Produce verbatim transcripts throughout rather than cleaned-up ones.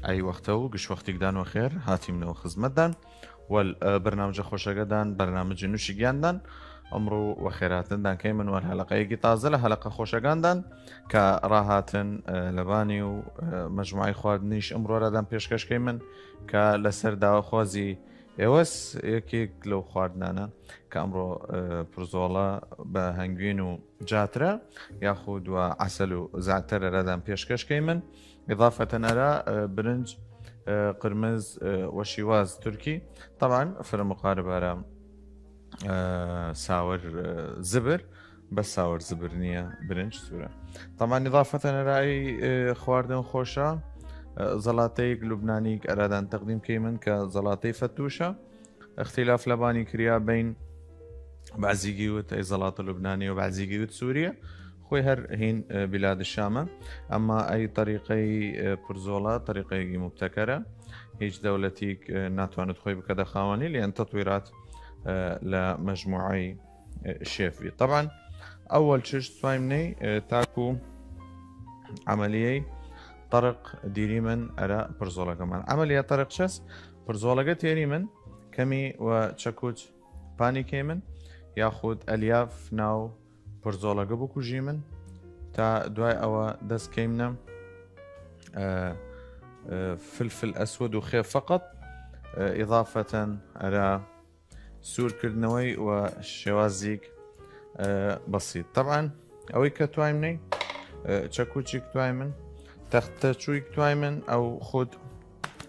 ئەی وەختە و گشت وەختیگدان وەخێر هاتیمنەوە خزمەتدان وەل، ئە، بەرنامجە خوەشەگەدان، بەرنامجی نوشیگیاندان. ئەمڕوو وەخێراتندان کەیمن وەل هەلەقەیەگی تازە لە هەلەقە خوەشەگاندان کە ڕاهاتن، ئە، لەبانی و، ئە، مەجموعەی خواردنیش ئەمڕۆ رادان پێشکەش کەیمن کە لەسەر داواخوازی ئێوەس یەکێک لەو خواردنانە کە ئەمڕۆ، ئە، پرزۆڵە بە هەنگوین و جاترە یاخود وە عەسەل و زەعتەرە رادان پێشکەش کەیمن. ئضافەتەن ئەرا، ئە، برنج، ئە، قرمز، ئە، وە شیواز تورکی. طبعا فرە مقارب ئەرا، ئە، ساور، ئە، زبر، بەس ساور زبر نییە، برنج سورە. طبعا ئضافەتەن ئەرا ئی، ئە، خواردن خوەشە، ئە، زەڵاتەیگ لوبنانیگ ئەرادان تەقدیم کەیمن کە زەڵاتەی فەتوشە. اختلاف لەبانی کریا بین بعضیگی وت ئەی زەڵاتە لوبنانی و بعضیگی وت سوریە. خوی هەر هین، ئە، بلاد شامە. ئەما ئەی طریقەی، ئە، پرزۆڵە طریقەیەگی مبتەکەرە. هیچ دەولەتیگ، ئە، ناتوانت خوی بکەدە خاوەنی لێن تطویرات، ئە، لە مەجموعەی، ئە، شێف بی. طبعا ئەوەل چشت سوایم نەی، ئە، تاکو عملیەی طرق دیریمن ئەرا پرزۆڵەگەمان. عملیە طرق چەس؟ پرزۆڵەگە تێریمن کەمی وە چەکوچ پانی کەیمن یاخود ئەلیاف ناو پرزۆڵەگە بکوژیمن تا دوای ئەوە دەس کەیمنە، ئە، ئە، فلفل ئەسود و خێ فەقەت، ئە، ئضافەتەن ئەرا سوور کردنەوەی وە شێوازیگ، ئە، بەسیت. طبعا ئەوەی کە توایمنەی، ئە، چەکوچیگ توایمن، تەختەچوویگ توایمن، ئەو خود،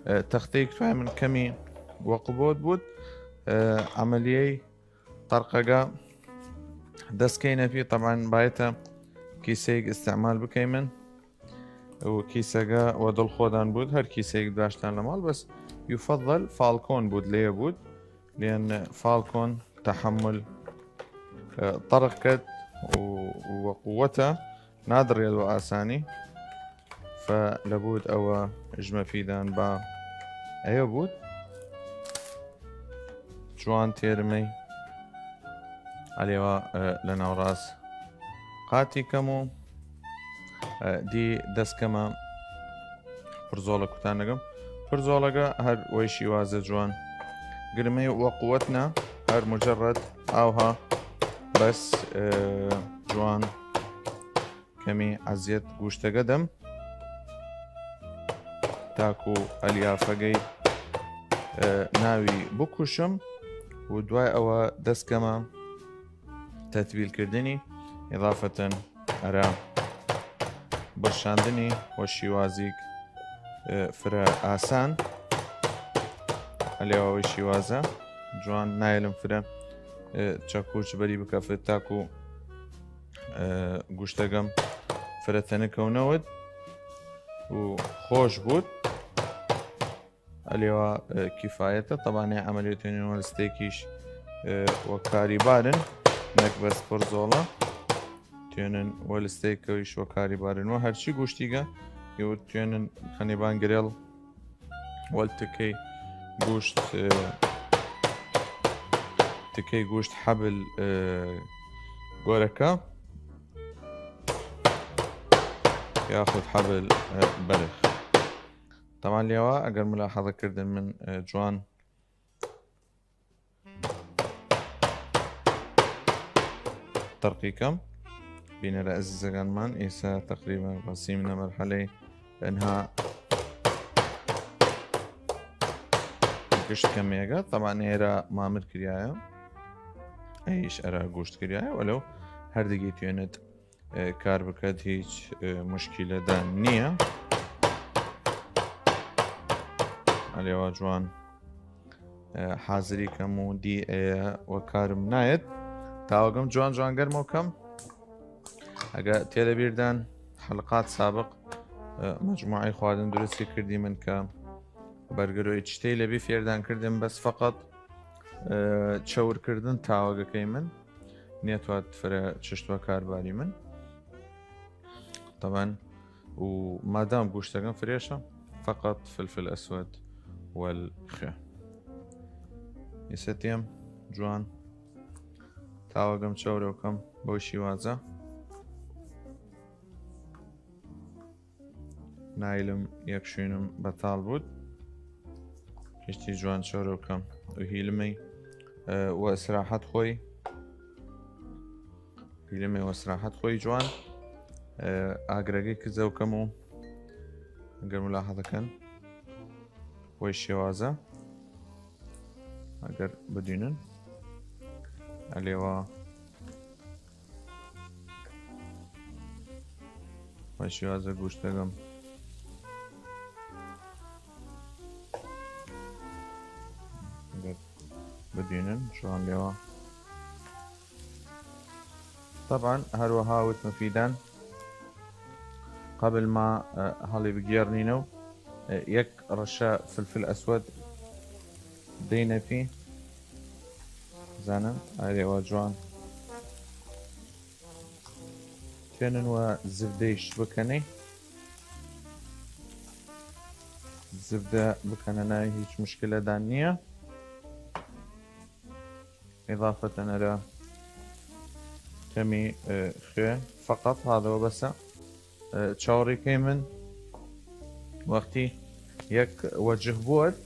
ئە، تەختەیگ توایمن کەمی وەقوبۆت بوود، ئە، عملیەی طرقەگە دەس کەینە پی. طبعا بایەتە کیسەیگ ئستعمال بکەیمن و کیسەگە وە دڵ خوەدان بوود هەر کیسەیگ داشتان لە ماڵ، بەس یفضل فالکۆن بوود لەیە بوود، لێن فالکۆن تحمل، ئە، طرق کەد و، و قووەتە نادڕێد وە ئاسانی. فە لەبود ئەوە ژمە فیدان با ئەیە بوود. جوان تێرمەی ئەلێوا، ئە، لە ناوڕاس قاتی کەم و، ئە، دی دەسکەمە پرزۆڵە کوتانەگەم. پرزۆڵەگە هەر وەی شیوازە جوان گرمەی وە قووەتنە، هەر مجرد ئاوها بەس، ئە، جوان کەمی عەزیەت گوشتەگە دەم تاکو ئەلیافەگەی، ئە، ناوی بکوشم و دوای ئەوە دەسکەمە تەتبیل کردنی، ئضافەتەن ئەرا بەشاندنی وە شیوازیگ، ئە، فرە ئاسان. ئەلێوا وەی شیوازە جوان نایلم فرە، ئە، چەکوچ بەری بکەفت تاکو، ئە، گوشتەگەم فرە تەنکەونەود و خوەش بوود. ئەلێوا، ئە، کیفایەتە. طبعا ئێ عملیە توێنن وەل ستێکیش، ئە، وە کاری بارن، نەک بەس پرزۆڵە. توێنن وەل ستێکەویش وە کاری بارن وە هەرچی گوشتیگە، یەوت توێنن خەنیبان گرێڵ وەل تکەی گوشت، ئە، تکەی گوشت حەبل، ئە، گۆرەکە یاخود حەبل، ئە، بەرخ. تەمان لێوا ئەگەر ملاحەزە کردن من، ئە، جوان تەرقی کەم. بینەرە ئەزیزەگانمان، ئێسا تەقریبەن ڕەسیمنە مەرحەلەی ئەنها گشت کەمێگە. تەمان ئێرە مامر کریایە، ئەیش ئەرا گوشت کریایە، وەلەو هەردگی توێنێت ئە، کار بکەد هیچ، ئە، مشکیلەدان نییە. ئەلێوا جوان، ئە، حازری کەم و دی ئەیە وە کارم نایەت. تاوەگەم جوان جوان گەرمەو کەم. ئەگە تێدە بیردان حەلقات سابق، ئە، مەجموعەی خواردن درستی کردی من کە بەرگەرۆی چتەی لەبی فێردان کردن، بەس فەقەت، ئە، چەورکردن تاوەگەکەی من نێتوات فرە چشت وە کارباری من. طبعا و مادام گوشتەگەم فرێشە، فقط فلفل ئەسود وەل خێ. ئیسە تێم جوان تاوەگەم چەورەوکەم بەو شیوازە. نایلم یەک شوینم بەتاڵ بوود. کشتی جوان چۆرەو کەم و هیلمەی، ئە، وە ئیسراحەت خۆی. هیلمەی وە ئیسراحەت خۆی جوان. ئە، ئاگرەگەی کزەو کەم و گەر ملاحەزە کەن وەی شێوازە. ئەگەر بدینن ئەلێوا وەی شێوازە گوشتەگەم. ئەگەر بدینن شوان لێوا. طبعا هەروەها وتمە فیدان قبل ما، ئە، هەڵی بگێڕنینەو، ئە، یەک ڕەشە فلفل ئەسوەد دەینە پی. زانم ئەرێوا جوان. توێنن وە زبدەیش بکەنەی. زبدە بکەنە ناوی هیچ مشکلەدان نییە. ئضافەتەن ئەرا کەمی، ئە، خوێ فقط هادەوە بەسە. ئە، چاوەڕیکەی من وەختی یەک وەجه بووەت،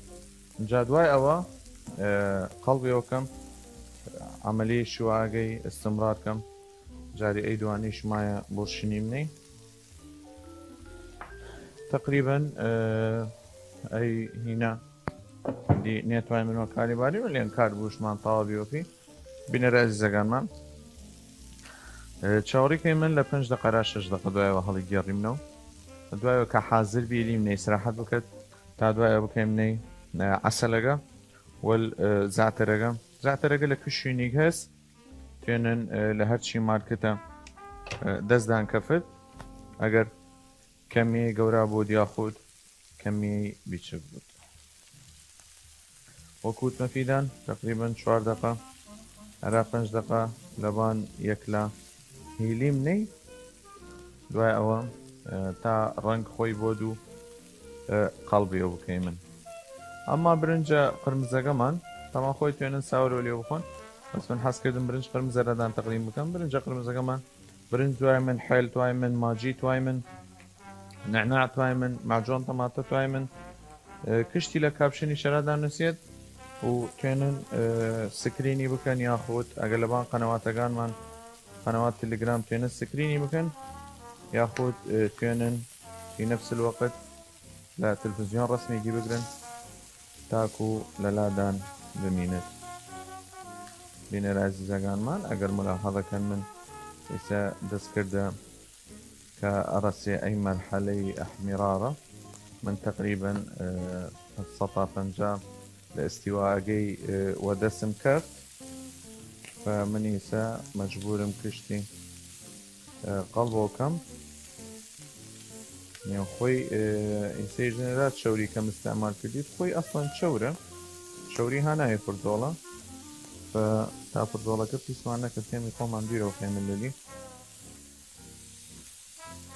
جا دوای ئەوە، ئە، قەڵبی ئەوکەم عملی شواگەی استمرار کەم. جاری ئەی دوانیش مایە بۆ شنیمنەی. تقریبا، ئە، ئەی هینا دی نێتوای من وە کاری باری من لێن کار بووشمان تاوا بیوەپی. بینەرە ئەزیزەگانمان، ئە، چاوەڕیکەی من لە پەنج دەقە را شەش دەقە دوایەوە هەڵی گێڕیمنەوە. دوایەوە کە حازر بیلیم نەی سراحەت بکەت تا دوایەوە بکەیم نەی، ئە، عەسەلەگە وەل، ئە، زاتەرەگە. زاتەرەگە لە کشوینیگ هەس توێنن، ئە، لە هەرچی مارکتە، ئە، دەستدان کەفت. ئەگەر کەمی گەورا بوود یاخود کەمی بیچگ بوود. وەکووتمە فیدان تقریبا چوار دەقە ئەرا پەنج دەقە لەبان یەکلا هیلیم نەی. دوای ئەوە، ئە، تا ڕەنگ خۆی بۆ دوو، ئە، قەڵبیەوە بکەی من. ئەمما برنجە قرمزەگەمان تەمان خۆی توێنن ساورەوە لێ بخۆن. بەس من حەز کردم برنج قرمزەرەدان تەقدیم بکەم. برنجە قرمزەگەمان، برنج دوای من، حێل توای من، ماجی توای من، نەعناع توای من، ماجۆن تەماتە توای من. ئە، کشتی لە کاپشنی شەرا دانوسیەت و توێنن، ئە، سکرینی بکەن یاخود ئەگەر لەبان قەنەواتەگانمان، قەنەوات تلگرام توێنن سکرینی بکەن یاخود، ئە، توێنن فی نفس الوقت لە تلفزیۆن ڕەسمیگی بگرن تاکو لەلادان بمینت. بینەر ئازیزەگانمان، ئەگەر ملاحەزە کەن من ئیسە دەست کردە کە ئەڕەسێ ئەی مەرحەلەی ئەحمیرارە. من تقریبا، ئە، سەتا پەنجا لە ئستیواگەی، ئە، وە دەسم کەفت، فە من ئیسە مەجبورم کشتی، ئە، قەڵبەو کەم. یان خۆی، ئە، ئیسە ژنرا چەوری کەم ئستعمال کردیت، خۆی ئەسڵەن چەورە، چەوری هاناوی پرزۆڵە. فە تا پرزۆڵەکە پیسمان نەکە، تێمی خۆمان دویرەوە خێمن لەلی.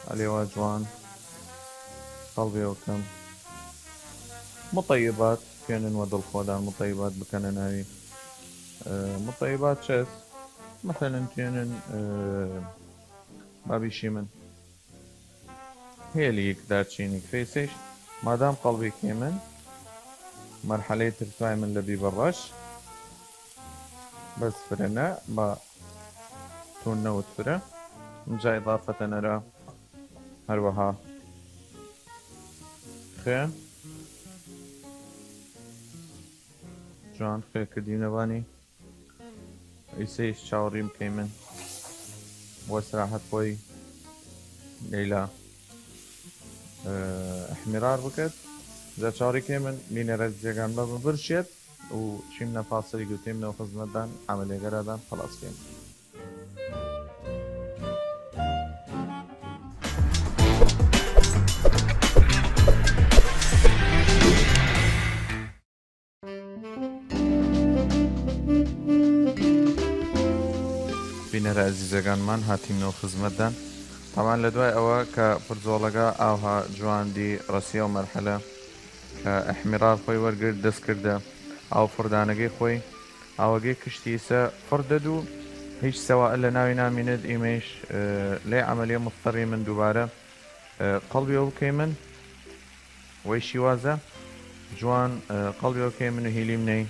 ئەلێوا جوان قەڵبێ وەکەم. مطیبات توێنن وە دڵ خۆدان مطیبات بکەنە ناوی. ئە، مطیبات چەس؟ مثلا توێنن، ئە، بابیشی من هێلیک دارچینیک فێسش مادام قەڵبی کێمن مەرحەلەی ترتوای من لە بی بەڕەش. بەس فرە نە، با تون نەوت فرە. ئمجا ئضافەتە نەرە هەروەها خێ جوان خێ کردینەوانی. ئیسەیش چاوەڕیم کەیمن وە سراحەت خۆی لەیلا، ئە، ئەحمیرار بکەت. جا چاوەڕی کەیمن مینەرە جێگان بە ببرشێت و چیم نەفاسەی گوتیم نەو خزمەتدان عملیەگەرادان خلاص کەیم. بینەرە ئەزیزەگانمان، هاتیمنەوە خزمەتدان. تەمان لە دوای ئەوە کە پرزۆڵەگە ئاوها جوان دی ڕەسیە و مەرحەلە کە ئەحمیرار خۆی وەرگرت دەست کردە ئاو فڕدانەگەی خۆی، ئاوەگەی کشتیسە فڕ دەد و هیچ سەوائل لە ناوی نامینێد. ئیمەیش، ئە، لەی عەمەلیە مستەڕی من دووبارە، ئە، قەڵبی ئەو بکەیمن. وەی شیوازە جوان، ئە، قەڵیەو کەیمن و هیلیمنەی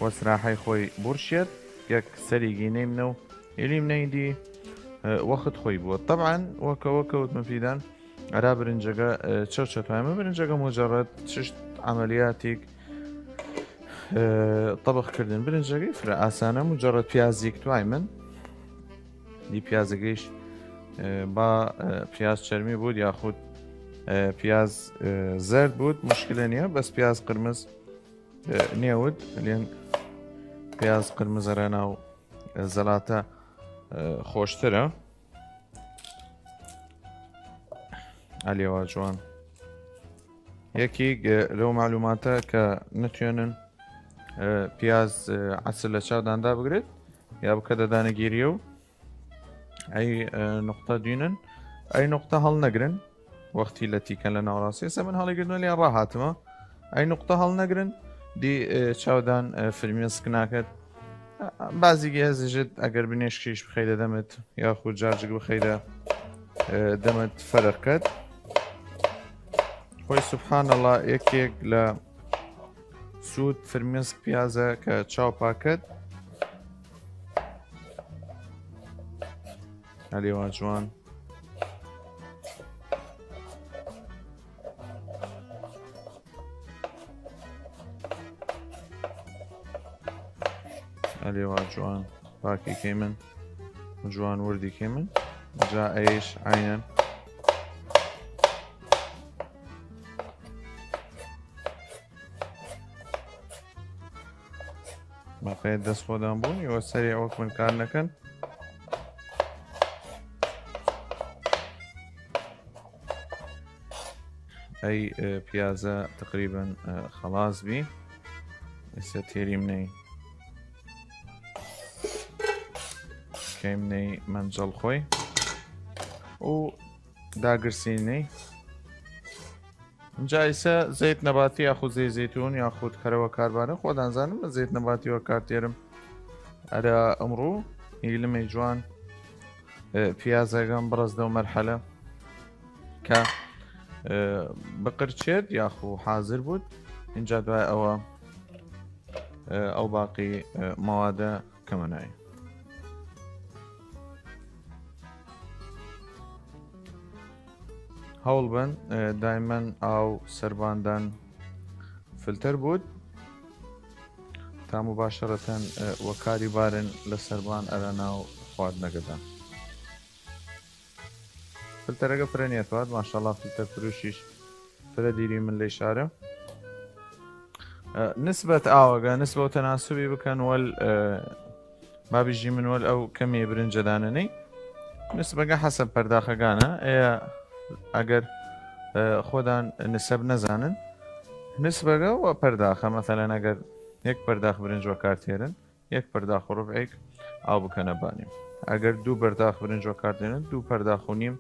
وە سراحەی خوەی بورشێد، یەک سەریگی نەیمنە و هیلیمنەی دی، ئە، وەخت خوەی بووە. طبعاً وەکە، وەکەوت مفیدان ئەرا برنجەگە، ئە، چەو چەتوایمە برنجەگە مجرد چشت عملیاتیک، ئە، طبخ کردن برنجەگەی فرە ئاسانە، مجرد پیازیک توایمن. دی پیازەگەیش، ئە، با، ئە، پیاز چەرمی بود یاخود، ئە، پیاز، ئە، زەرد بود، مشکلە نیە، بەس پیاز قرمز، ئە، نێود، لێن پیاز قرمز ئەرا ناو، ئە، زەلاتە، ئە، خۆشترە. ئەلێوا جوان. یەکیگ، ئە، لەو معلوماتە کە نتوێنن، ئە، پیاز، ئە، عەسل لە چاوداندا بگرێت، یا بکە دەدانەگیریە و ئەی، ئە، نقطە دوینن، ئەی نقطە هەڵنەگرن، وەختی لە تیکەن لە ناوڕاستی سە من هەڵیگردن لێ ڕاهاتمە، ئەی نقطە هەڵنەگرن، دی، ئە، چاودان، ئە، فرمێسک ناکەت. ئە، بازیگی هەزیژت ئەگەر بنێشکیش بخەیدە دەمت، یاخود جارجک بخەیدە، ئە، دەمت فەرق کەت. خۆی سبحان الله یەکێک لە سوود فرمێسک پیازە کە چاو پاکەت. ئەلێوا جوان. ئەلێوا جوان پاکی کەیمن، جوان وردی کەیمن. جا ئەیش عینەن. مەقەیە دەست خۆدان بوون، ئیوە سەرێ ئەوەک من کار نەکەن. ئەی، ئە، پیازە تقریباً، ئە، خەڵاس بی. ئێستا تێریم نەی. کەیم نەی مەنجەڵ خۆی. و داگرسینەی. جا ئیسە زەیت نەباتی یاخود زەی زەیتون یاخود کەرەوە کاربارن، خۆدان زانم من زەیت نەباتی وە کار تێرم. ئەرا ئمڕوو هیلمەی جوان، ئە، پیازەگەم بڕەز دەو مەرحەلە کە، ئە، بقرچێت یاخو حازر بود. اینجا دوای ئەوە، ئە، ئەو باقی، ئە، مەوادە کەمەنای. هەوڵ بەن، ئە، دایمەن ئاو سەرباندان فلتەر بود تا مباشرەتەن، ئە، وەکاری بارن لە سەربان ئەرا ناو خواردنەگەدان. فلتەرەگە فرە نیەتواد، ماشاءالله فلتەر فروشیش فرە دیری من لەی شارە. ئە، نسبەت ئاوەگە، نسبە و تەناسوبی بکەن وەل، ئە، با بیژی من وەل ئەو کەمی برنجەدانەنەی. نسبەگە حەسەب پەرداخەگانە. ئەیە ئەگەر، ئە، خۆدان نسەب نەزانن، نسبەگە وە پەرداخە. مەسەلەن ئەگەر یەک پەرداخ برنج وەکار تێرن، یەک پەرداخ و ڕبعێک ئاو بکەنە بانی. ئەگەر دوو پەرداخ برنج وەکار تێرن، دوو پەرداخ و نیم،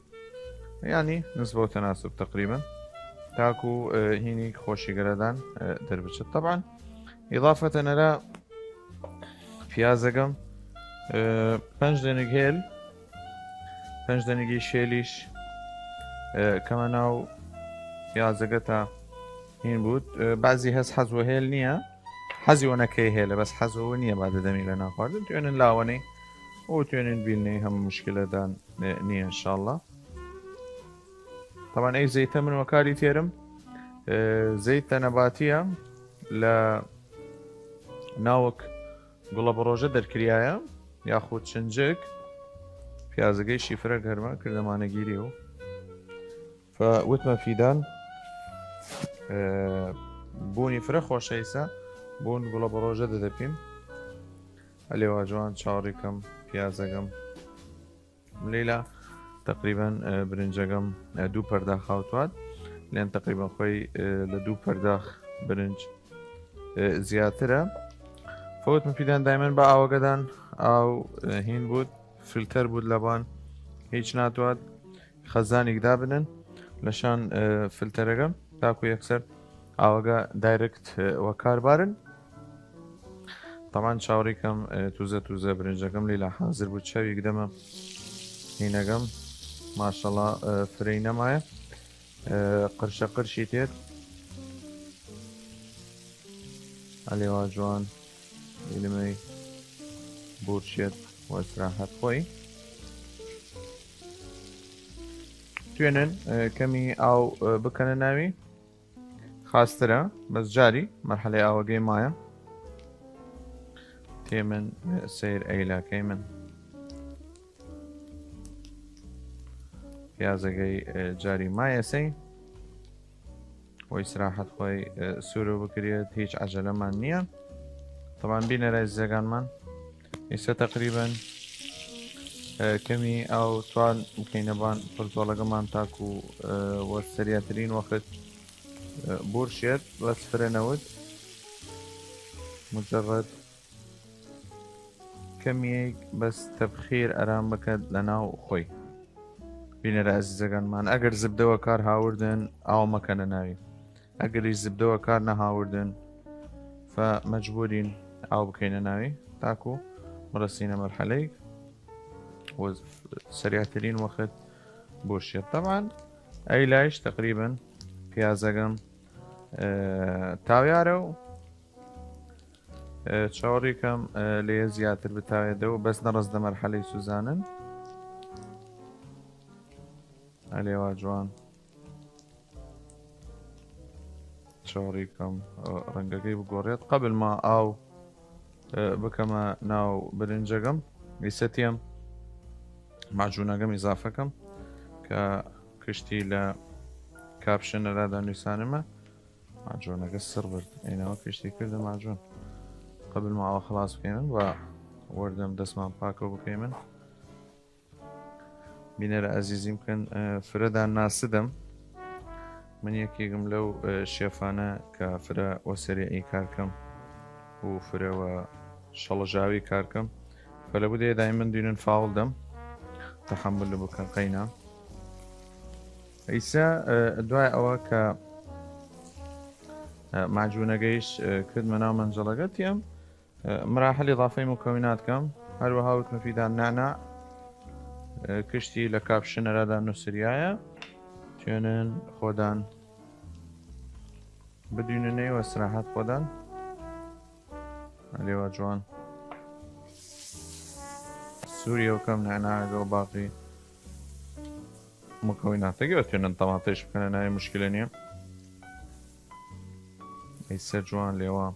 یعنی نسبە و تەناسب تقریباً، تاکو، ئە، هینی خۆشیگەرەدان، ئە، دەربچێت. طبعاً ئیضافەتەن ئەرا پیازەگەم، ئە، پەنج دەنگ هێل، پەنج دەنگی شێلیش، ئە، کەمە ناو پیازەگە تا هین بود. ئە، بەزی هەس حەز وە هێل نیە، حەزی وە نەکەی هێلە، بەس حەز وە نیە با دەدەمی لە ناخواردن. توێنن لاوەنەی و توێنن بیلنەی هەم مشکلەدان، ئە، نیە انشاءالله. طبعاً ئەی زەیتە من وەکاری تێرم، ئە، زەیتە نەباتیە لە ناوک گوڵە بڕۆژە دەرکریایە، یاخود چنجک. پیازەگەی شیفرە گەرمە کردەمانەگیری و فە وتمە فیدان، ئە، بوونی فرە خۆشەیسە، بوون گوڵە بڕۆژە دەدەپیم. ئەلێوا جوان چاوەڕی کەم پیازەگەم. لەیلا تقریباً، ئە، برنجەگەم، ئە، دوو پەرداخ هاوتواد، لێن تقریباً خۆی، ئە، لە دوو پەرداخ برنج، ئە، زیاترە. فەوت من پیدان دایمەن بە ئاوەگەدان، ئاو، ئە، هین بود، فلتەر بود لەبان، هیچ ناتواد خەزانیک دابنن لەشان، ئە، فلتەرەگە تاکو یەکسەر ئاوەگە دایرکت، ئە، وەکار بارن. طبعاً چاوەڕی کەم، ئە، توزە توزە برنجەگەم لەیلا حازر بود، چەویگ دەمە هینەگەم ماشەڵا، ئە، فرەی نەمایە. ئێ، قرشە قرشی تێد. ئەلێوا جوان ئیلمەی بورشێت و ئیسراحەت خوەی. توێنن، ئێ، کەمی ئاو، ئێ، بکەنە ناوی. خاسترە، بەس جاری مەرحەلەی ئاوەگەی مایە. تێمن، ئێ، سەیر ئەیلاکەی من. پیازەگەی، ئێ، جاری مایەسەی. و ئیسراحەت خوەی، ئێ، سوورە بکریەت، هیچ عەجەلەمان نییە. تەبان بینەرە ئەزیزەگانمان، ئیسە تەقریبەن، ئێ، کەمی ئاو توان بکەینە بان پرتۆڵەگەمان تاکو، ئێ، وە سەریاترین وەخت، ئێ، بورشێت، بەس فرە نەود. مجرد کەمیەیگ بەس تەبخیر ئەرام بکەد لە ناو خوەی. بینەرە ئەزیزەگانمان، ئەگەر زبدەوە کار هاوردن، ئاو مەکەنە ناوی. ئەگەریش زبدەوە کار نەهاوردن، فە مەجبورین ئاو بکەینە ناوی تاکو بڕەسینە مەرحەلەیگ و سەریاترین وەخت بورشێت. تەبان ئەی لایش تەقریبەن پیازەگەم، ئێ، تاویارە و ئێ، چاوەڕی کەم، ئێ، لەیە زیاتر بتاوێدەو، بەس نەڕەس دە مەرحەلەی سوزانن. ئەلێوا جوان. چاوەڕی کەم، ئێ، ڕەنگەگەی بگۆڕێت. قەبل ما ئاو، ئێ، بکەمە ناو برنجەگەم، ئیسە تیەم ماجونەگەم ئیزافە کەم کە کشتی لە کاپشن ئەرادا نویسانمە. ماجونەگە سڕ برد، ئەیناوە کشتی کردە ماجون. قەبل ما ئاوە خڵاس بکەیمن و وەردەم دەسمان پاکەو بکەیمن. بینەرە ئەزیزیم کن، ئێ، فرەدان ناسدەم. من یەکێگم لەو، ئێ، شێفانە کە فرە وە سەریعی کار کەم و فرە وە شەڵەژاوی کار کەم. فە لە بودێ دایمن دوینن فاوڵ دەم. تەحەمل بکەن قەینا. ئیسە، ئێ، دوای ئەوە کە، ئێ، ماجونەگەیش، ئێ، کردمە ناو مەنجەڵەگە تیەم، ئێ، مراحل ئیضافەی مکەونات کەم، هەروەها وتمە فیدان نەعنا، ئێ، کشتی لە کاپشنەرادا نووسریایە، توێنن خۆدان بدویننەی و سراحەت خۆدان. ئەلێوا جوان. سووریە و کەم نەعناگە و باقی مکەوناتەگە و توێنن تەماتەیش بکەنە ناوی، مشکلە نییە. ئەی سەر جوان لێوا.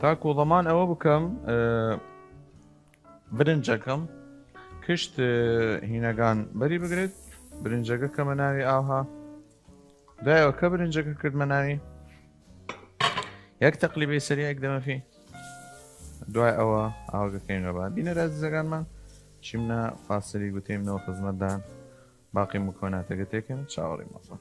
تاکو ضەمان ئەوە بکەم، ئێ، برنجەکەم کشت، ئێ، هینەگان بەری بگرێت. برنجەگە کەمە ناوی ئاوها. دوای ئەوە کە برنجەکە کردمە ناوی، یەک تەقلیبەی سەریع یەک دەمەفی. دوای ئەوە ئاوەگەکەی نەبا. بینەرە ئەزیزەگانمان، چیمنە فاسلی گوتەیمنەوە خزمەتدان. باقی مکۆناتەگە تێکەن، چاوەڕی مەزن.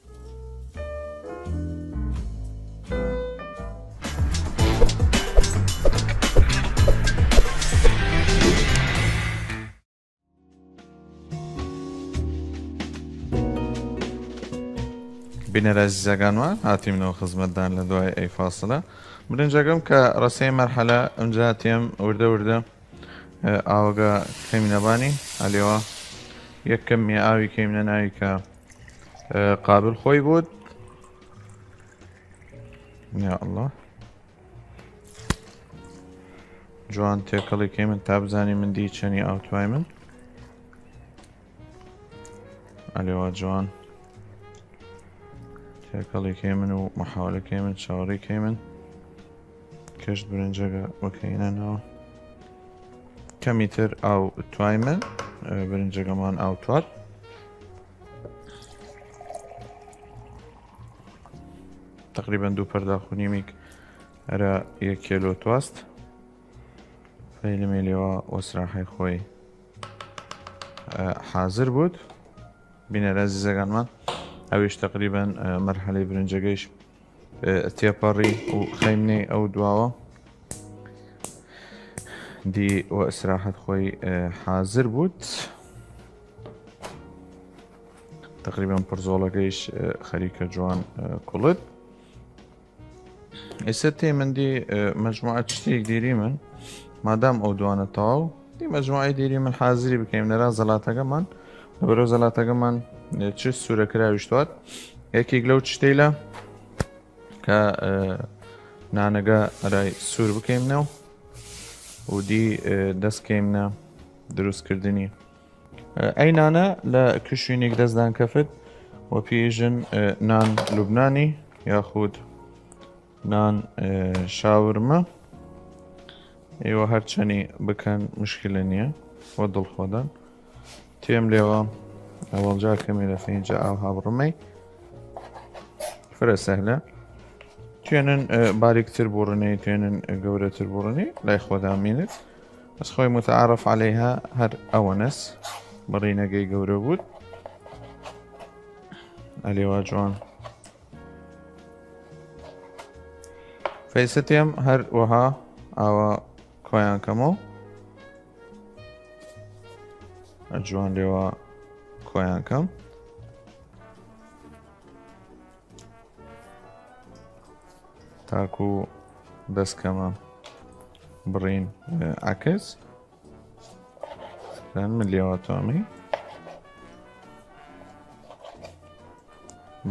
بینەر ئەزیزەگانمان، هاتیمنەوە خزمەتدان لە دوای ئەی فاسلە. برنجەگەم کە ڕەسەی مەرحەلە، ئمجا تێم وردە وردە، ئێ، ئاوەگە کەیمنە بانی، ئەلێوا یەک کەم مێ ئاوی کەیمنە ناوی کە، ئێ، قابل خۆی بود. یا الله. جوان تێکەڵی کەیمن تا بزانی من دی چەنی ئاو توای من. ئەلێوا جوان تێکەڵی کەیمن و محاولە کەیمن، چاوەڕی کەیمن کەشت برنجەگە وەکەینە ناو. کەمیتر ئاو توای من، ئێ، برنجەگەمان ئاو توات. تەقریبەن دوو پەرداخ و نیمیک ئەرا یەک کێلۆ تواست. فەیلمێ لێوا وەسراحەی خۆی، ئێ، حازر بود. بینەر ئەزیزەگانمان، ئەویش تەقریبەن، ئێ، مەرحەلەی برنجەگەیش، ئێ، تێپەڕی و خەیمنەی ئەو دواوە دی وە ئیسراحەت خۆی، ئێ، حازر بود. تەقریبەن پڕزۆڵەگەیش، ئێ، خەریکە جوان، ئێ، کوڵد. ئێسە تێ من دی، ئێ، مەجموعە چشتێک دیری من، مادام ئەو دوانە تەواو، دی مەجموعەی دیری من حازری بکەیم لەرا زەلاتەگەمان، لەبەرەو زەلاتەگەمان، ئێ، چ سوورە کراویش توات، یەکیگ لەو چشتەیلە کە نانەگە ئەرای سوور بکەیمنەو و دی دەس کەیمنە دروس کردنی ئەی نانە لە ک شوینیگ دەسدان کەفت وە پیژن نان لوبنانی یاخود نان شاورمە ئێوە هەرچەنی بکەن مشکلە نیە وە دڵ خۆدان تێم لێوا ئەوەڵجار کەمێ لە فەینجە ئاو هابڕمەی فرە سەهلە توێنن باریکتر بوڕنەی توێنن گەورەتر بوڕنی لای خۆدامینت بەس خۆی متعارف عليها هەر ئەوەنەس بڕینەگەی گەورە بوود ئەلێوا جوان فەیسەتێم هەر وەها ئاوا کۆیان کەمەوە جوان لێوە کۆیان کەم تاکو دەست کەمە بڕین عکس من لێوە تۆمی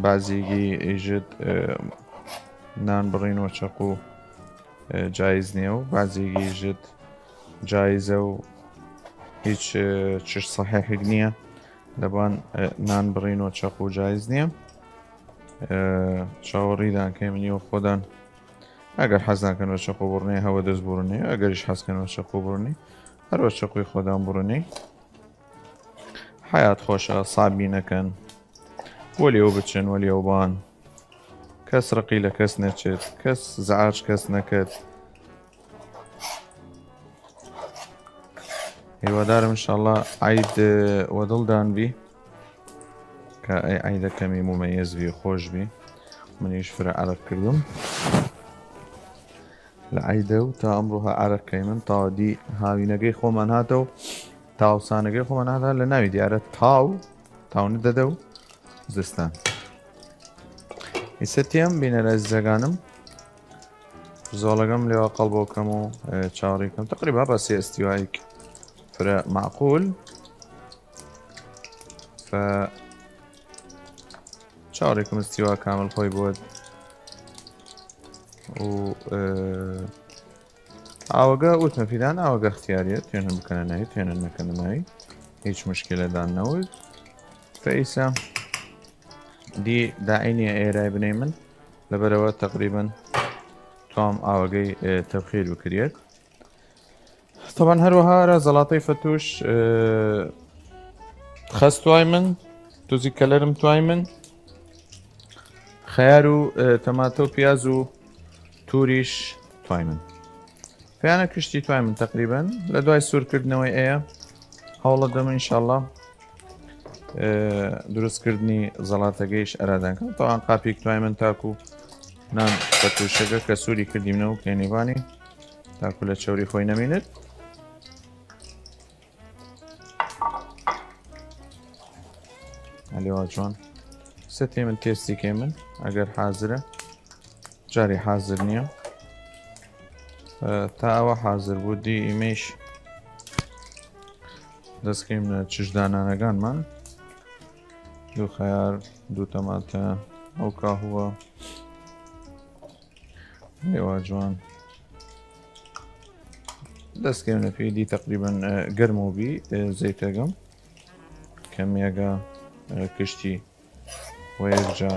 بازیگی ئیژت نان بڕین و چەق و جایز نییە و بازیگی ژت جایزە و هیچ چش سەحێحێک نییە لەبان نان بڕین و چەق و جایز نییە چاوەڕیدان کەی منی و خۆدان ئەگەر حەزان کەن وە چەق و بڕنێ هەوە دەست بڕنێ ئەگەریش حەزکەن وە چەق و بڕنی هەروە چەقوی خۆدان بڕنی حەیات خۆشە سابی نەکەن وەلی و بچن وەلی و بان کەس ڕقی لە کەس نەچێت کەس زعاج کەس نەکەت هیوادارم انشاءالله عید وە دڵدان بی کە ئەی عیدەکەمی ممەیەز بی خۆش بی منیش فرە عەرق کردم لە عیدە و تا ئەمڕۆ هە عەرق کەیمن تاوە دی هاوینەگەی خۆمان هاتە و تاوسانەگەی خۆمان هاتا لە ناوی دیارە تاو تاونە دەدە و زستان ئیسە تێم بینەرە زەگانم زۆڵەگەم لێوە قەڵبەوە کەم و چاوەڕی کەم تقریبا بە سێ ئەستیوایک فرە معقول ف چاوەڕێکم ئەستیوا کامل خۆی بۆت و ئاوەگە وتمە پیدان ئاوەگە اختیاریە توێنە بکەنە ناوی توێنە نەکەنە ناوی هیچ مشکلەدان نەوت فەئیسا دی داعینیە ئێرای بنەی من لەبەرەوە تقریبن توام ئاوەگەی تەبخیر بکرێت تەبەن هەروەها ئەرا زەڵاتەی فەتوش خەس توای من توزی کەلەرم توای من خەیار و تەماتە و پیاز و توریش توای من پێیانە کشتی توای من تقریبن لە دوای سوورکردنەوەی ئەیە هەوڵە دەم انشاءله دروستکردنی زەڵاتەگەیش ئەرادان کەم تاوان قاپیک توای من تاکو نان پەتوشەگە کە سووری کردیمنەوە کێنیوانی تاکو لە چەوری خۆی نەمینێت ئەلێوا جوان ستێ من تێستی کێ من ئەگەر حازرە جاری حازر نییە تا ئەوە حازر بوو دی ئیمەیش دەستکەیم لە چشدانانەکانمان دوو خەیار دوو تەماتە ئەو کاهوە لێوا جوان دەستکەم لە پێدی تقریبن گەرمەوە بی زەیتەگەم کەمیەگە کشتی و یەکجا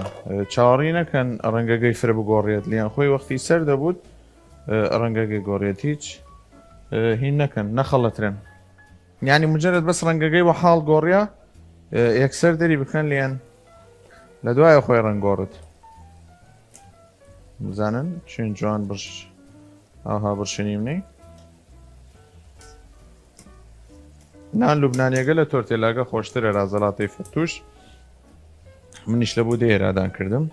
چاوەڕی نەکەن ڕەنگەگەی فرە بگۆڕێت لیان خۆی وەختی سەر دەبوت ڕەنگەگەی گۆڕێت هیچ هین نەکەن نەخەڵەترن یعنی مجرد بەس ڕەنگەگەی وە حاڵ گۆڕیا یەکسەر دەری بکەن لیان لە دوایە خۆی ڕەنگ گۆڕت بزانن چین جوان بڕش ئاها بڕشنی منی نان لوبنانیەگە لە تۆرتێلاگە خۆشترە لە زەڵاتەی فەتوش منیش لە بوو دێرادان کردم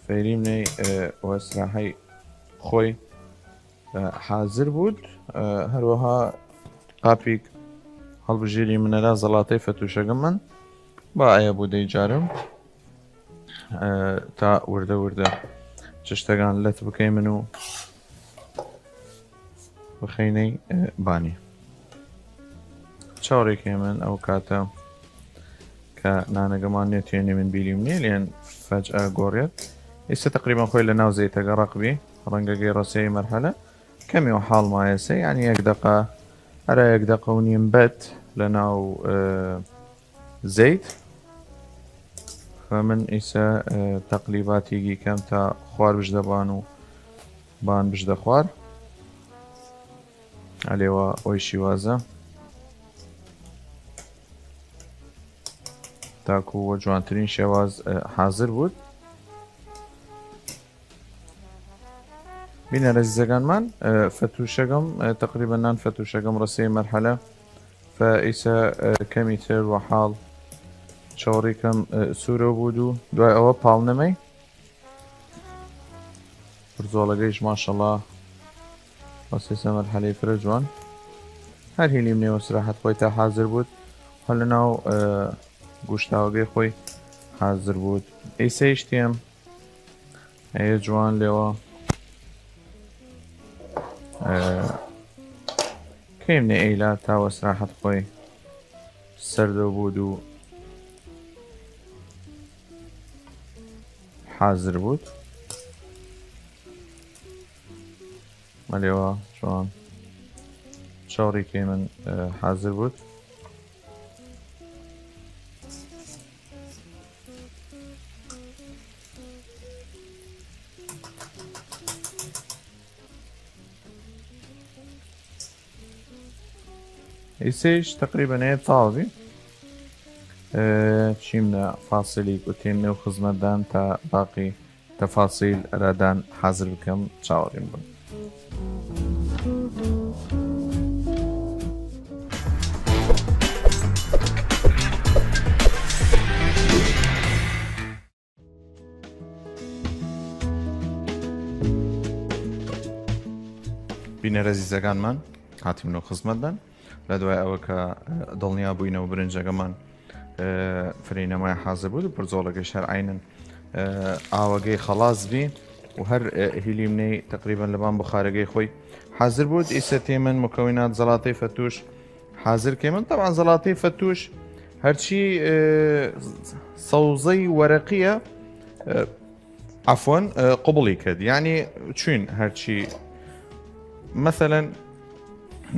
فەیریم نەی وەسراحەی خۆی حازر بوود هەروەها قاپیک هەڵبژێری منەرا زەڵاتەی فەتوشەگە من با ئەیە بوو دەیجارم تا وردە وردە چشتەگان لەت بکەی من و بخەینەی، ئێ، بانی. چاوەڕێ کەیمن ئەو کاتە کە نانەگەمان نێ توێنێمن بیلیمنێ، لێن فەجئە گۆڕێت. ئیسە تەقریبەن خوەی لە ناو زەیتەگە ڕەق بی، ڕەنگەگەی ڕەسێی مەرحەلە. کەمی و حاڵ مایەسە، یعنی یەک دەقە، ئەرا یەک دەقە و نیم بەد لە ناو، ئێ، زەیت. فە من ئیسە، ئێ، تەقلیباتیگی کەم تا خوار بژدە بان و بان بژدە خوار. ئەلێوا ئەوی شیوازە تاکو وە جوانترین شێواز، ئێ، حازر بوود. بینەر ئەزیزەگانمان، ئێ، فەتووشەگەم، ئێ، تەقریبەن نان فەتووشەگەم ڕەسێ مەرحەلە. فە ئیسە، ئێ، کەمی تر وە حاڵ چاوەڕی کەم، ئێ، سوورەو بوود و دوای ئەوە پاڵ نەمەی. برزۆڵەگەیش ماشەڵا وەسێسە مەرحەلەی فرە جوان. هەر هیلیم نێوە سراحەت خۆی تا حازر بوود. هەر لە ناو، ئێ، گوشتاوەگەی خۆی حازر بوود. ئیسەیش تێم، ئەیە جوان لێوە. ئێ، کەیم نێ ئەیلا تا وە سراحەت خۆی سەردەو بوود و حازر بوود. مەلێوە جوان چاوڕی کەیمن، ئێ، حازر بوود. ئیسەیش تەقریبەن ئێ تاوە بی. ئێ، چیمنە فاسیلیگ و تێمنێ و خزمەتدان تا باقی تەفاسیل ئەرادان حازر بکەم، چاوەڕیم بن. بینەر ئەزیزەگانمان، هاتیمنەو خزمەتدان. لە دوای ئەوە کە، ئێ، دڵنیا بووینەوە برنجەگەمان، ئێ، فرەی نەمای حازر بوود و برزۆڵەگەیش هەر عەینەن، ئێ، ئاوەگەی خەڵاس بی و هەر، ئێ، هیلیمنەی تەقریبەن لەبان بخارەگەی خۆی حازر بوود. ئیسە تێمن مکەوینات زەڵاتەی فەتووش حازر کەیمن. طبعا زەڵاتەی فەتووش هەرچی، ئێ، سەوزەی وەرەقیە، ئێ، عەفوەن، ئێ، قبوڵی کەد. یعنی چوین هەرچی، مەسەلەن،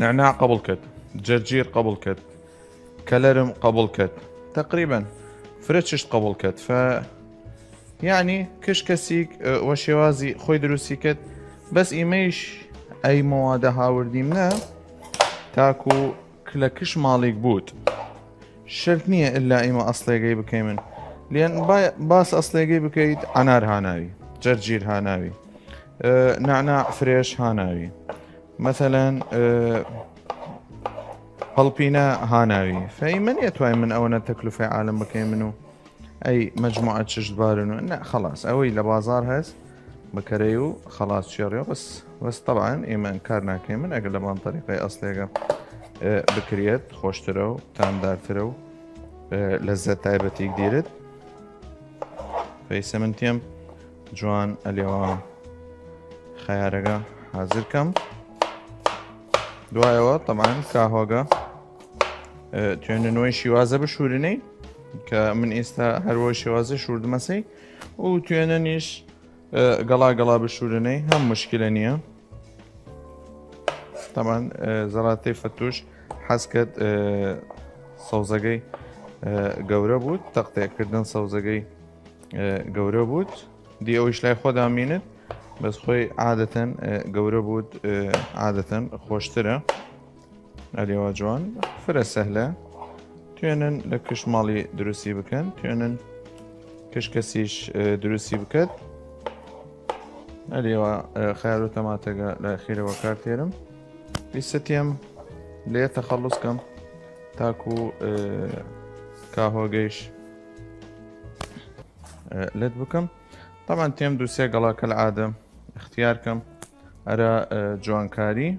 نەعنا قبوڵ کەد، جەرجیر قبوڵ کەد، کەلەرم قبوڵ کەد، تەقریبەن فرە چشت قبوڵ کەد. فە، یعنی، کش کەسیگ، ئێ، وە شێوازی خۆی دروستی کەد. بەس ئیمەیش ئەی مەوادە هاوردیمنە تاکو ک-، لە کش ماڵیگ بوود. شەرت نییە ئللا ئیمە ئەسڵێگەی بکەیمن. لێن با-، باس ئەسڵێگەی بکەیت، ئەنار هاناوی، جەرجیر هاناوی، ئێ، نەعنا فرێش هاناوی، مەسەلەن، ئێ، پەڵپینە هاناوی. فە ئیمە نیەتوایم من ئەوەنە تەکلفەی عالەم بکەیمن و ئەی مەجموعە چشت بارن و، نە، خەڵاس، ئەوەی لە بازار هەس بکەرەی و خەڵاس چێڕێ. بەس، بەس طبعا ئیمە ئنکار ناکەیمن ئەگەر لەبان طەریقەی ئەسڵێگە، ئێ، بکریەت، خۆشترە و تامدارترە و، ئێ، لەزەت تایبەتیگ دیرێت. فە ئیسە من تێم جوان ئەلێوا خەیارەگە حازر کەم. دوایەوە طبعا کاهۆگە، ئێ، توێنن وەی شیوازە بشورنەی کە من ئیسە هەر وەی شیوازە شوردمەسەی و توێننیش، ئێ، گەڵا گەڵا بشورنەی هەم مشکلە نییە. طبعا، ئێ، زەڵاتەی فەتووش حەز کەد، ئێ، سەوزەگەی، ئێ، گەورە بوود، تەقتێ کردن سەوزەگەی، ئێ، گەورە بوود. دی ئەویش لای خۆ دامینت، بەس خۆی عادەتەن، ئێ، گەورە بوود، ئێ، عادەتەن خۆشترە. ئەلێوا جوان، فرە سەهلە. توێنن لە کش ماڵی دروستی بکەن، توێنن کش کەسیش، ئێ، دروستی بکەت. ئەلێوا، ئێ، خەیار و تەماتەگە لە خیرەوە کار تێرم. ئیسە تێم لێ تەخەڵوس کەم تاکو، ئێ، کاهۆگەیش، ئێ، لەت بکەم. طبعا تێم دوو سێ گەڵا کەل عادە اختیار کەم ئەرا، ئێ، جوانکاری.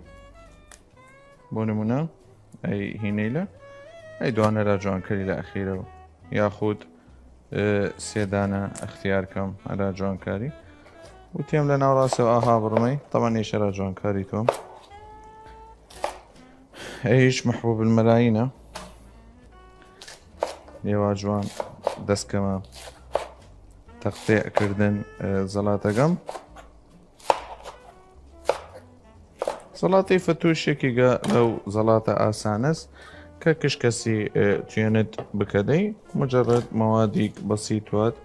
بۆ نمونە، ئەی هینەیلە، ئەی دوانەرا جوانکەری لە ئەخیرەو، یاخود، ئێ، سێدانە ئەختیار کەم ئەرا جوانکاری. و تێم لە ناوڕاسەوە ئاها بڕمەی، طبعا ئێشەرا جوانکاری تۆم. ئەیش محبوب الملاینە. لێوا جوان دەسکەمە تەقتیع کردن، ئە، زەڵاتەگەم. زەڵاتەی فەتووش یەکیگە لەو زەڵاتە ئاسانەس کە کش کەسی، ئە، توێنت بکەدەی. مجرد مەوادیگ بەسیت واد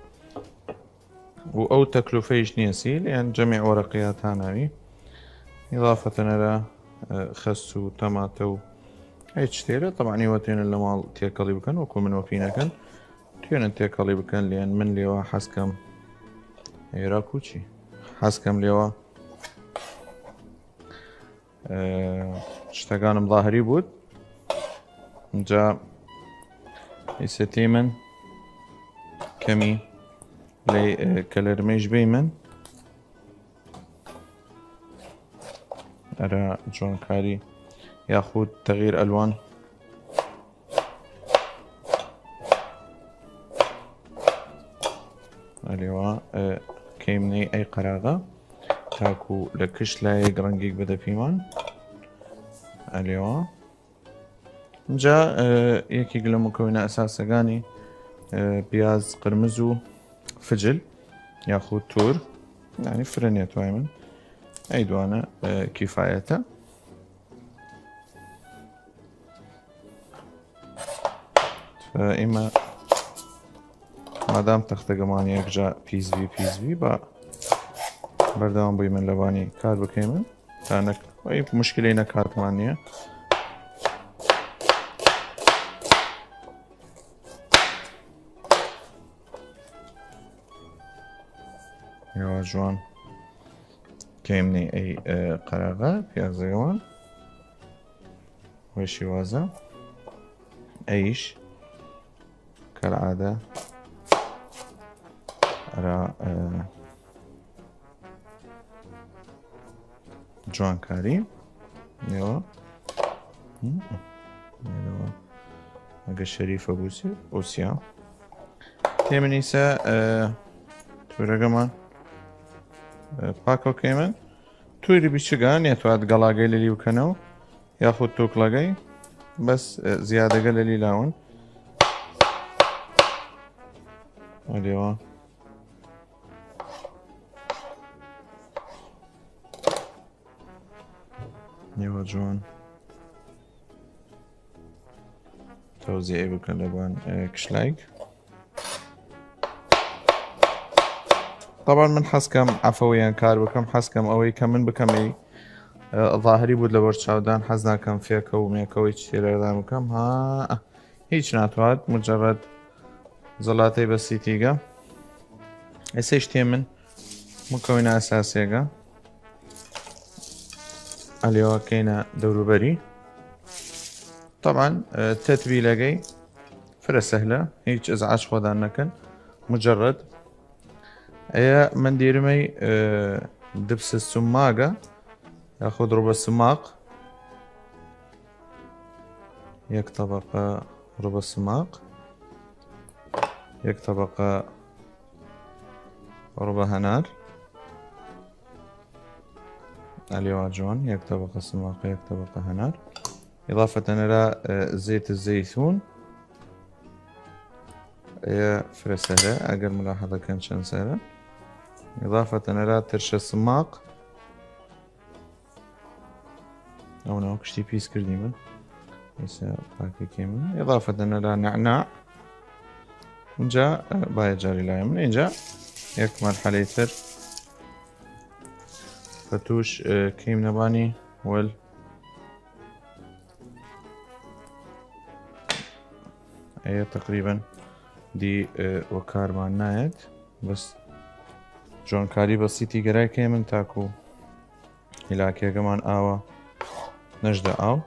و ئەو تەکلفەیش نیەسی، لەیەن جەمیع وەرەقیات هاناوی. ئضافەتەن ئەرا، ئە، خەس و تەماتە و هیچ تێرە. طبعا ئیوە توێنن لە ماڵ تێکەڵی بکەن، وەکو من وەپینەکەن. توێنن تێکەڵی بکەن، لەیەن من لێوا حەزکەم ئێرا کوچی. حەزکەم لێوا، ئە، شتەکانم ظاهری بوود. جا ئیسەتی من کەمی لەی، ئە، کەلەرمەیش بی من. ئەرا جوانکاری یاخود تەغییر ئەلوان. ئەلیوا، ئە، کەیمنەی ئەی قەراغە تاکو لە کش لایەک ڕەنگیگ بدە پیمان. ئەلیوا. جا، ئە، یەکیگ لە مکەوینە ئەساسەگانی، ئە، پیاز قرمز و فجل یاخود تور، یعنی فرە نیەتوای من. ئەی دوانە، ئە، کیفایەتە. ئیمە مادام تەختەگەمان یەکجا پیس بی، پیس بی، با بەردەوام بوویمن لەبانی کار بکەیمن تا نەک، ئەی مشکلەی نەکاتمان نیە. یاوا جوان کەیمنەی ئەی، ئە، قەراغە پیازەگەمان. وەی شیوازە ئەیش کەلعادە ئەرا، ئە، جوانکاری. ئەیوا. ئەگە شەریفە بووسی ئوسیا تێمنیسە، ئە، تورەگەمان، ئە، پاکەو کەیمن. تویری بیچگە نیەتواد گەڵاگەی لەلی بکەنەوە یاخود توکڵەگەی، بەس، ئە، زیادەگە لەلی لاون. ئەلیوا. نیوە جوان تەوزیعی بکەن لەبان، ئە، کشلایگ. طبعا من حەزکەم عەفەویان کار بکەم، حەزکەم ئەوەی کە من بکەم ئەی، ئە، ظاهری بوود لە وەرچاودان، حەز ناکەم فێکە و مێکەوەی چ تێرەردان بکەم. ها، هیچ ناتوات، مجرد زەڵاتەی بەسیتیگە. ئێسەیش تێ من مکەوینە ئەساسیەگە ئەلیوا کەینە دەوروبەری. طبعا، ئە، تەتبیلەگەی فرە سەهلە، هیچ ئزعاج خۆدان نەکەن. مجرد ئەیە من دیرمەی، ئە، دبس سماگە یاخود ڕوبە سماق. یەک طبقە ڕوبە سماق، یەک طبقە ڕوبە هەنار. ئەلیوا جوان، یەک طبقە سماق، یەک طبقە هەنار. إضافة إلى، ئە، زەیت زەیتون. ئەیە فرە سەرە، ئەگەر ملاحظە کەن چەن سەرە. إضافة إلى ترشە سماق. ئەو ناو کشتی پیس کردی من. ئێستا پاکەکەی من. إضافة إلى نعناع. اینجا، ئە، باید جاری لای من. اینجا یک مرحلەی تر پەتوش، ئە، کەیم نەبانی وەل. ئەیە تقریبا دی، ئە، وەکارمان نایەت. بەس جوانکاری بەسیتی گەرای کەی من تاکو هیلاکێگەمان ئاوە نەژدە ئاو.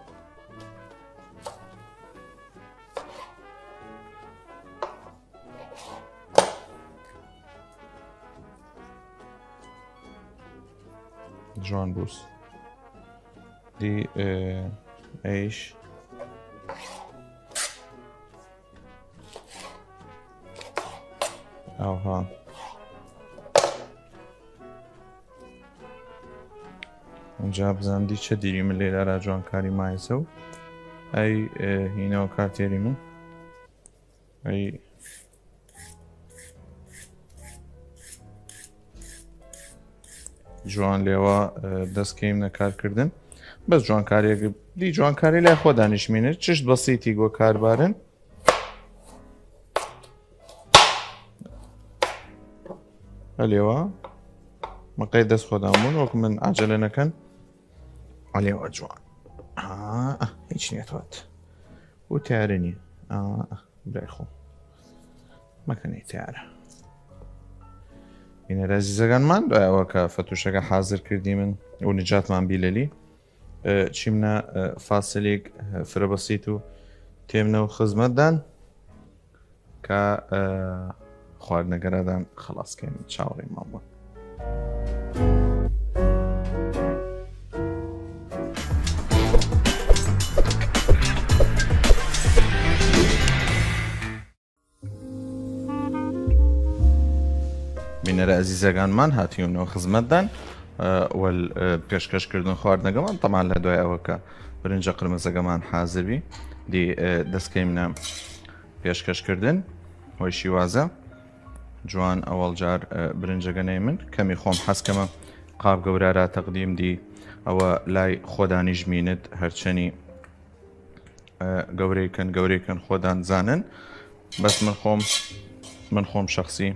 جوان بووس. دی، ئێ، ئەیش. ئاوها. ئونجا بزان دی چە دیری من لێرە را جوانکاری مایەسە و ئەی، ئێ، هینەوە کارتێری من. ئەی. جوان لێوە، ئێ، دەست کەیمنە کارکردن. بەس جوانکاریەگ دی جوانکاری لای خۆ دانیشمینە. چشت بەسیتی گۆ کاربارن. ئەلێوە. مقەی دەست خۆدان بوون، وەک من عەجەلە نەکەن. ئەلێوە جوان. ئا، هیچ نیەتوات. و تیارە نیە. ئا، برای خۆ. مەکەنەی تیارە. ئینە ئەزیزەگانمان، دوای ئەوە کە فەتوشەگە حازر کردیمن و نجاتمان بیلەلی، ئێ، چیمنە، ئێ، فاسلیگ، ئێ، فرە بەسیت و تێمنە و خزمەتدان کە، ئێ، خواردنەگەرادان خلاص کەیم. چاوەڕێمان بوون. بینەرە ئەزیزەگانمان، هاتیومنەوە خزمەتدان، ئێ، وەل، ئێ، پێشکەشکردن خواردنەگەمان. تەمان لە دوای ئەوە کە برنجە قرمزەگەمان حازر بی، دی، ئێ، دەست کەیمنە پێشکەشکردن وەی شیوازە. جوان ئەوەڵ جار، ئێ، برنجەگە نەیمن، کەمی خۆم حەز کەمە قاب گەورارا تەقدیم دی، ئەوە لای خۆدانیش مینت، هەرچەنی ئێ، گەورەی کەن، گەورەی کەن، خۆدان زانن. بەس من خۆم، من خۆم شەخسی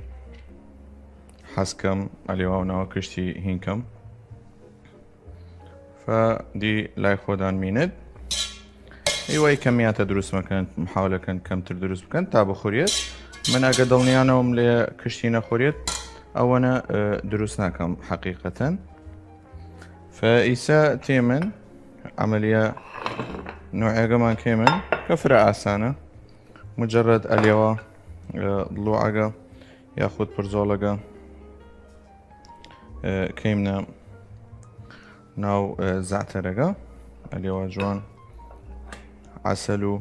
حەز کەم ئەلێواونەوە کشتی هین کەم. فە دی لای خۆدان مینت. ئیوەی کەمیاتە دروست مەکەن، محاولە کەن کەمتر دروست بکەن تا بخوریت. من ئەگە دڵنیانەوەم لێ کشتی نەخوریت، ئەوەنە، ئێ، دروست ناکەم حەقیقەتەن. فە ئیسە تێمن عەمەلیە نوعێگەمان کەیمن کە فرە ئاسانە. مجرد ئەلێوە، ئێ، ڵوعەگە یاخود پرزۆڵەگە، ئێ، کەیمنە ناو، ئێ، زەعتەرەگە. ئەلێوە جوان عەسەل و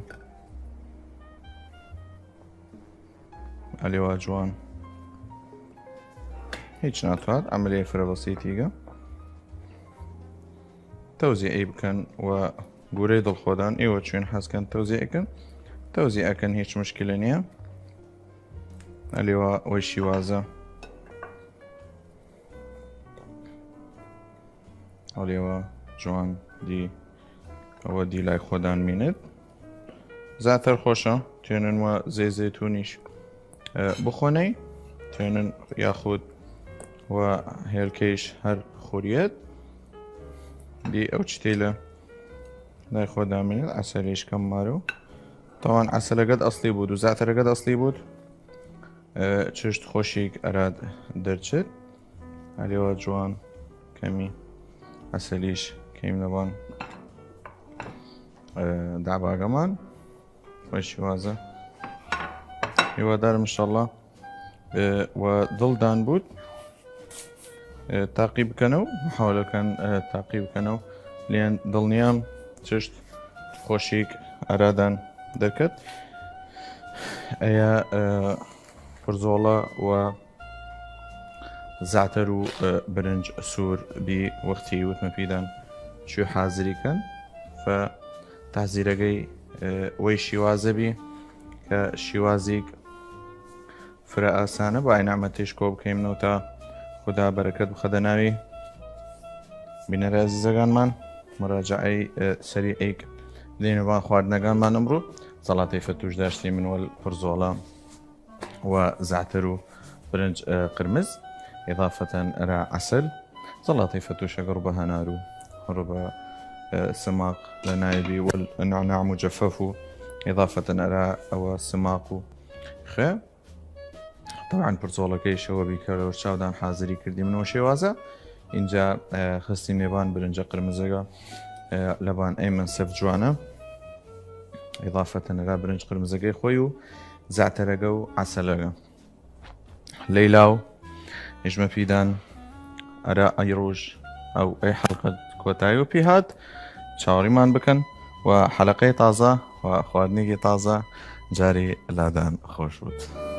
ئەلێوا جوان. هیچ ناتوات، عەمەلیە فرە بەسیتیگە. تەوزیعی بکەن و گورەی دڵخۆدان، ئێوە چوین حەز کەن تەوزیع کەن. تەوزیع ئەکەن، هیچ مشکلە نیە. ئەلێوا وەی شیوازە. ئەڵێوە جوان دی، ئەوە دی لای خۆدان مینت. زاتر خۆشە، توێنن وە زەی زەیتونیش، ئێ، بخۆنەی، توێنن یاخود وە هێلکەیش هەر خوریەت. دی ئەو چتەی لە لای خۆدان مینت، عەسەلیش کەم مارو. تەوان عەسەلەگەت ئەسڵی بود و زاترەگەت ئەسڵی بود. ئێ، چشت خۆشیگ ئەراد دەرچێت. ئەلێوە جوان کەمی عەسەلیش کەیم لەبان، ئێ، داباگەمان. وەی شیوازە. هیوادارم انشاءالله، ئێ، وە دڵدان بود. ئێ، تاقی بکەنەو، محاولەکەن، ئێ، تاقی بکەنەو. لێن دڵنیام چشت خۆشیگ ئەرادان دەرکەت. ئەیە، ئێ، پرزۆڵە و زاتر و، ئێ، برنج سوور بی وەختی وتمە پیدان چوی حازری کەن. فە تازیرەگەی، ئێ، وەی شیوازە بی کە شیوازیگ فرە ئاسانە. با ئەی نەعمەتیش کۆ بکەیمنەو تا خودا بەرەکەت بخەدە ناوی. بینەرە ئەزیزەگانمان، مراجعەی، ئێ، سەریعیگ دینە بان خواردنەگانمان ئمڕوو. زەڵاتەی فەتوش داشتی من وەل پرزۆڵە و زعتر و برنج، ئێ، قرمز، إضافة ئەرا عەسەل. زەڵاتەی فەتوشەگە ڕوبە هەنار و ڕوبە، ئێ، سماق لە نایبی وەل نعناع مجفف و إضافة ئەرا ئەوە سماق و خێ. طبعا پرزۆڵەکەی شەوە بی کە لەوەر چاودان حازری کردی منەوە شێوازە. اینجا، ئێ، خستی مێبان برنجە قرمزەگە، ئێ، لەبان ئەی منسف جوانە. إضافة ئەرا برنج قرمزەگەی خۆی و زعترەگە و عەسەلەگە. لەیلاو هیشمە پیدان ئەرا ئەی ڕوژ ئەو ئەی حەلقەت کۆتایی و پی هات. چاوەڕیمان بکەن و حەلەقەی تازە و خواردنێکی تازە جاری لادان خۆش بوود.